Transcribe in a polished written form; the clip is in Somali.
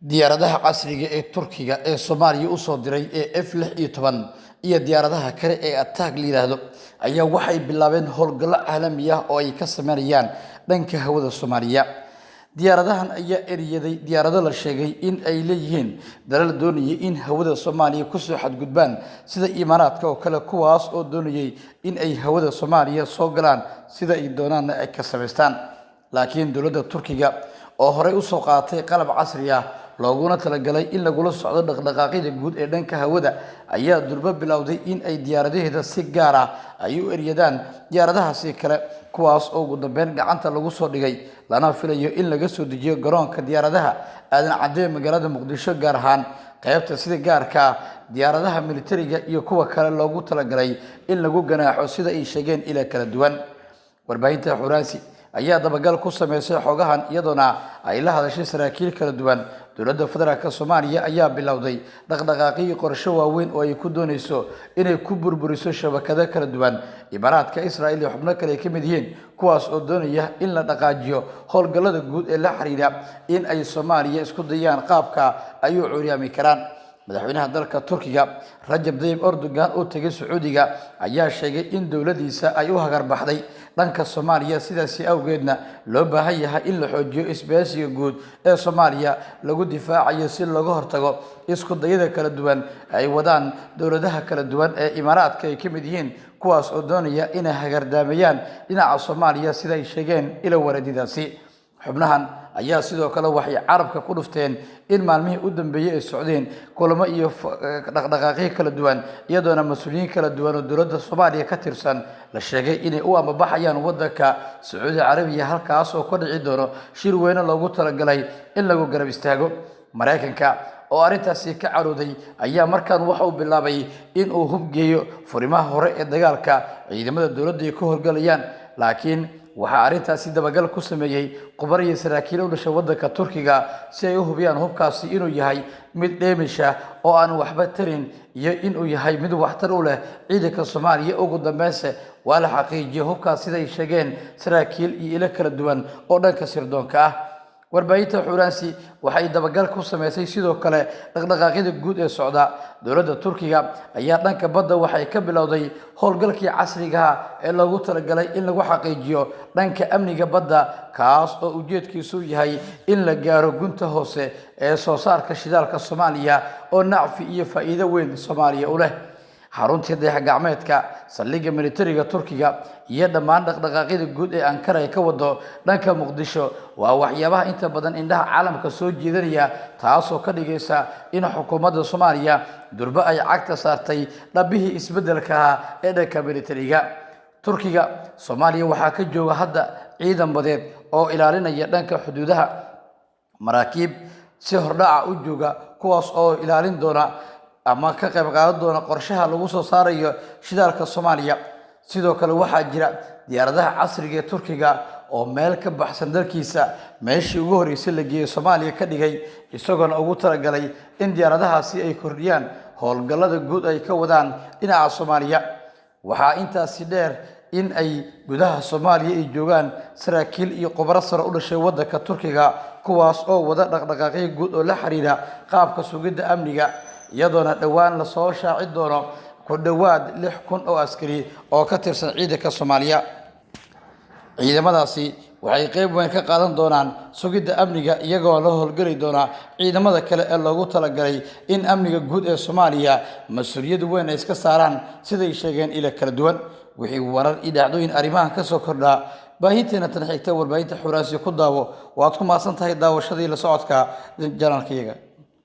Diyaaradaha casriga ee Turkiga ee Soomaaliya usoo diray ee F-16 iyo diyaaradaha kale ee Attack la yidhaahdo ayaa waxay bilaabeen howlgallo caalami ah oo ay ka sameynayaan dhanka hawada Soomaaliya. Diyaaradahan ayaa eryaday diyaarado la sheegay in ay leeyihiin dalal doonayay in hawada Soomaaliya kusoo xadgudbaan, sida Imaaraadka oo kale, kuwaas oo doonayay in ay hawada Soomaaliya soo galaan sida ay doonaanna ay ka samaystaan. Laakiin dowladda Turkiga oo horey usoo qaatay qalab casri ah looguna talagalay in lagula socdo dhaqdhaqaaqyada guud ee dhanka hawada ayaa durbo bilowday in ay diyaaradaheeda si gaar ah ay u eryadaan diyaaradahaasi kale, kuwaas oo ugu dambeyn gacanta lagu soo dhigay, lana filayo in laga soo dejiyo garoonka diyaaradaha Aadan Cadde magaalada Muqdisho, gaar ahaan qaybta sida gaarka diyaaradaha militariga iyo kuwa kale loogu talagalay in lagu ganaaxo, sida ay sheegeen ila kala duwan. Warbaahinta Xuraansi ayaa dabagal ku sameysay xogahan, iyadoona ay la hadashay saraakiil kala duwan. Dowladda Federaalk Soomaaliya ayaa bilowday dhaqdhaqaaqiyo qorsho waaweyn oo ay ku doonayso inay ku burburiso shabakado kala duwan, Imaaraadka, Israel iyo xubno kale ay ka mid yihiin, kuwaas oo doonaya in la dhaqaajiyo howlgallada guud ee la xiriira in ay Soomaaliya isku dayaan qaabka ay u curyaami karaan. Madaxweynaha dalka Turkiga Rajab Dayib Erdogan oo tegay Sacuudiga ayaa sheegay in dowladiisa ay u hagarbaxday dhanka Soomaaliya, sidaasi awgeedna loo baahan yahay in la xoojiyo isbahaysiga guud ee Soomaaliya lagu difaacayo, si looga hortago isku dayada kala duwan ay wadaan dowladaha kala duwan ee Imaaraadka ay ka mid yihiin, kuwaas oo doonaya inay hagardaamayaan dhinaca Soomaaliya, sida ay sheegeen ilo wareedyadaasi. Xubnahan ayaa sidoo kale waxay carabka ku dhufteen in maalmihii u dambeeyey ay socdeen kulamo iyo dhaqdhaqaaqyo kala duwan, iyadoona mas-uuliyiin kala duwan oo dowladda Soomaaliya ka tirsan la sheegay inay u ambabaxayaan waddanka Sacuudi Carabiya, halkaas oo ka dhici doono shir weyne loogu talagalay in lagu garab istaago. Maraykanka oo arrintaasi ka carooday ayaa markaan waxa uu bilaabay in uu hubgeeyo furimaha hore ee dagaalka ciidamada dowladda ay ka horgalayaan. Laakiin waxaa arrintaasi dabagal ku sameeyey khubar iyo saraakiil u dhashay waddanka Turkiga si ay u hubiyaan hubkaasi inuu yahay mid dheemisha oo aan waxba tarin iyo inuu yahay mid waxtar u leh ciidanka Soomaaliya. Ugu dambeynse waa la xaqiijiyey hubkaas, sida ay sheegeen saraakiil iyo ilo kala duwan oo dhanka sirdoonka ah. Warbaahinta Xuraansi waxay dabagal ku sameysay sidoo kale dhaqdhaqaaqyada guud ee socda. Dowladda Turkiga ayaa dhanka badda waxay ka bilowday howlgalkii casrigaha ee loogu talagalay in lagu xaqiijiyo dhanka amniga badda, kaas oo ujeedkiisu yahay in la gaaro gunta hoose ee soo saarka shidaalka Soomaaliya oo nacfi iyo faa'iido weyn Soomaaliya u leh. Xaruntii dayax gacmeedka, saldhigga militariga Turkiga iyo dhammaan dhaqdhaqaaqyada guud ee Ankara ay ka wado dhanka Muqdisho waa waxyaabaha inta badan indhaha caalamka soo jeedanaya, taasoo ka dhigaysa in xukuumadda Soomaaliya durba ay cagta saartay dhabbihii isbeddelkaha ee dhanka militariga. Turkiga Soomaaliya waxaa ka jooga hadda ciidan badeed oo ilaalinaya dhanka xuduudaha, maraakiib si hordhaca u jooga, kuwaas oo ilaalin doona ama ka qayb qaadan doona qorshaha lagu soo saarayo shidaalka Soomaaliya. Sidoo kale waxaa jira diyaaradaha casriga ee Turkiga oo meel ka baxsan dalkiisa meeshii ugu horreysay la geeyey Soomaaliya ka dhigay, isagoona ugu talagalay in diyaaradahaasi ay kordhiyaan howlgallada guud ay ka wadaan dhinaca Soomaaliya. Waxaa intaasi dheer in ay gudaha Soomaaliya ay joogaan saraakiil iyo khubaro sare u dhashay waddanka Turkiga, kuwaas oo wada dhaqdhaqaaqyo guud oo la xiriira qaabka sugidda amniga, iyadoona dhowaan lasoo shaaci doono ku dhowaad 6000 oo askari oo ka tirsan ciidanka Soomaaliya. Ciidamadaasi waxay qayb weyn ka qaadan doonaan sugidda amniga, iyagoo la howlgeli doona ciidamada kale ee loogu talagalay in amniga guud ee Soomaaliya mas-uuliyad weyn ay iska saaraan, siday sheegeen ila kala duwan. Wixii warar iyo dhacdooyin arrimahan ka soo kordhaa, baahinteena tan xigta warbaahinta Xuraasi ku daawo. Waad ku mahadsan tahay daawashadii la socodka janalkayaga.